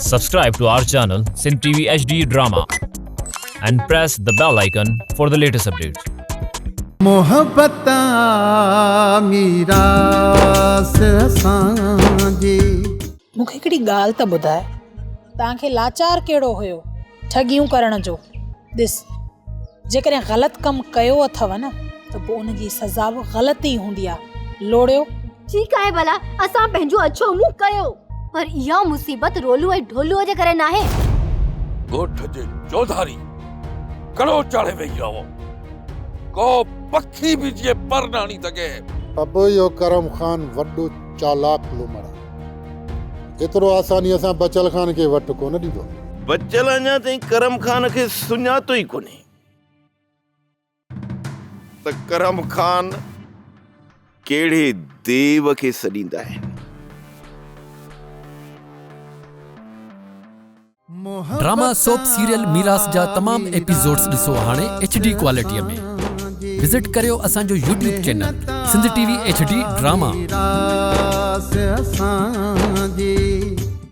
Subscribe to our channel Sindh TV HD Drama and press the bell icon for the latest updates. محبت آ ميراث اسان جي. مون کي هڪڙي ڳالهه ته ٻڌاء، توهان کي لاچار ڪهڙو هيو ٺڳيون ڪرڻ جو؟ ڏس، جيڪڏهن غلط ڪم ڪيو اٿو نه ته پوء ان جي سزا به غلط ئي هوندي آ. لوڙيو. ٺيڪ آهي ڀلا، اسان پنهنجو اڇو منهن ڪيو، پر اها مصيبت رولو ۽ ڍولوء جي ڪري ناهي. ڳوٺ جي چوڌاري ڪڙو چاڙهي ويهي رهو، ڪو پکي به جيئن پر نه هڻي سگهي. ابو اهو ڪرم خان وڏو چالاڪ لومڙ آهي. ايترو آسانيء سان بچل خان کي وٺ ڪونه ڏيندو. بچل اڃا تائين ڪرم خان کي سڃاتو ئي ڪونهي ته ڪرم خان ڪهڙي ديو کي سڏيندا آهن. ڊراما سوپ سيريل ميراث جا تمام ايپيسوڊز ڏسو هاڻي ايڇ ڊي ڪوالٽي ۾ وزٽ ڪريو اسان جو YouTube channel Sindh T V H D drama. ميراث اسان جي.